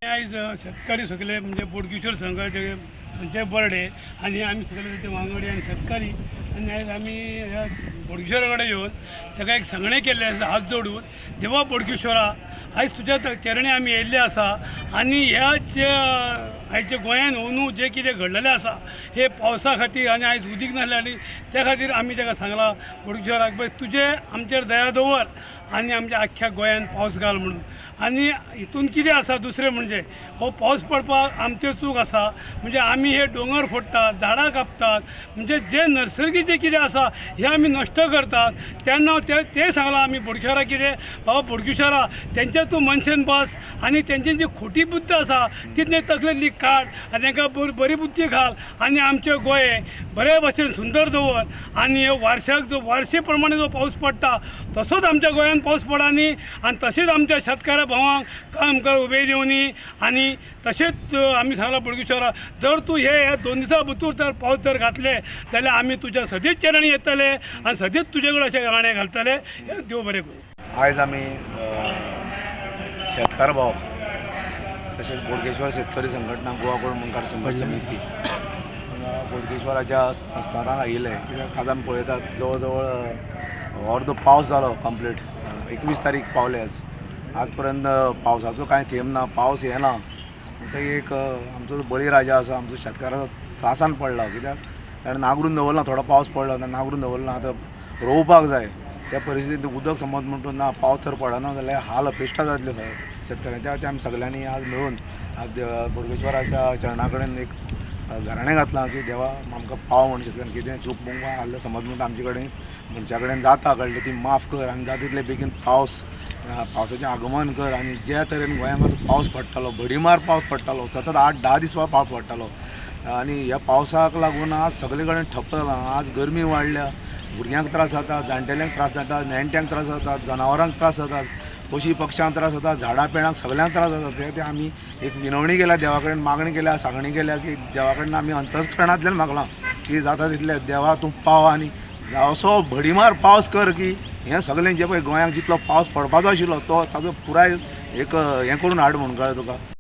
आयज शेतकारी सगळे म्हणजे बोडगेश्वर संघाचे संजय बर्डे आनी आमी सगळे ते वांगडी आनी शेतकारी आनी आयज आमी ह्या बोडगेश्वरा कडेन येवन ताका एक सांगणें केल्लें आसा, हात जोडून, देवा बोडगेश्वरा, आयज तुज्या चरणी आमी येयल्ले आसा आनी ह्या जे आयच्या गोंयान अंदू जें कितें घडलेलें आसा हे पावसा खातीर आनी आयज उदीक नासलें आनी त्या खातीर आमी ताका सांगलां बोडगेश्वराक, पळय तुजें आमचेर दया दवर आनी आमच्या आख्ख्या गोंयान पावस घाल म्हणून. आनी हितून कितें आसा दुसरें म्हणजे हो पावस पडपाक आमचें चूक आसा, म्हणजे आमी हे दोंगर फोडटात, झाडां कापतात, म्हणजे जे नैसर्गीक जें कितें आसा हें आमी नश्ट करतात. तेन्ना तें सांगलां आमी बोडगेश्वराक कितें, बाबा बोडगेश्वरा तेंच्या तूं मनशेन बस आनी तेंची जी खोटी बुद्द आसा तितले तकलेंतली काड आनी तांकां बरी बुद्दी घाल आनी आमचें गोंय बरे भशेन सुंदर दवर आनी वारशाक जो वारशे प्रमाणे जो पावस पडटा तसोच आमच्या गोंयान पावस पडानी आनी तशेंच आमच्या शेतकाऱ्या भावांक काम कर उबे दिवनी. आनी तशेंच आमी सांगलां बोडगेश्वरा, जर तूं हे 2 दिसां भितूर जर पावस जर घातले जाल्यार आमी तुज्या सदींच चरणी येतले आनी सदींच तुजे कडेन अशें गाणें घालतले. हें देव बरें करूं. आयज आमी शेतकार भाव तशेंच बोडगेश्वर शेतकरी संघटना गोवा कोण मुंडकार संघर्श समिती बोडगेश्वराच्या संस्थानाक आयिल्ले. कित्याक आज आमी पळयतात जवळ जवळ अर्दो पावस जालो कंप्लीट, 21 तारीख पावले आज, आज पर्यंत पावसाचो कांय थेंब ना, पावस येना. म्हणटकीर एक आमचो बळीराजा आसा, आमचो शेतकाराचो त्रासान पडला. कित्याक ताणें नागरून दवरला, थोडो पावस पडलो ताणें नागरून दवरला, आतां रोवपाक जाय. त्या परिस्थितींत उदक समज म्हणटून ना, पावस जर पडना जाल्यार हाल अपेश्टा जातल्यो शेतकऱ्यांक. त्या खातीर आमी सगल्यांनी आज मेळून आज बोडगेश्वराच्या चरणा कडेन एक घराणें घातलां की देवा आमकां पाव म्हण शेतकऱ्यांक कितें चूक मुंग आहलें समज म्हणटा आमचे कडेन मनशा कडेन जाता कळ्ळें ती माफ कर आनी जाता तितले बेगीन पावसाचें आगमन कर. आनी ज्या तरेन गोंयांत असो पावस पडटालो, भडीमार पावस पडटालो, सतत 8-10 दीस पावस पडटालो आनी ह्या पावसाक लागून आज सगळे कडेन ठप्प जालां. आज गरमी वाडल्या, भुरग्यांक त्रास जाता, जाणटेल्यांक त्रास जाता, नेणट्यांक त्रास जाता, जनावरांक त्रास जातात, पशी पक्ष्यांक त्रास जाता, झाडां पेडांक सगल्यांक त्रास जाता. ते आमी एक विनवणी केल्या देवा कडेन, मागणी केल्या, सांगणी केल्या की देवा कडेन आमी अंतस्करणांतल्यान मागलां की जाता तितलें देवा तूं पाव आनी असो भडीमार पावस कर की हें सगळें जें पळय गोंयांक जितलो पावस पडपाचो आशिल्लो तो ताजो पुराय एक हें करून हाड म्हूण कळ्ळें तुका.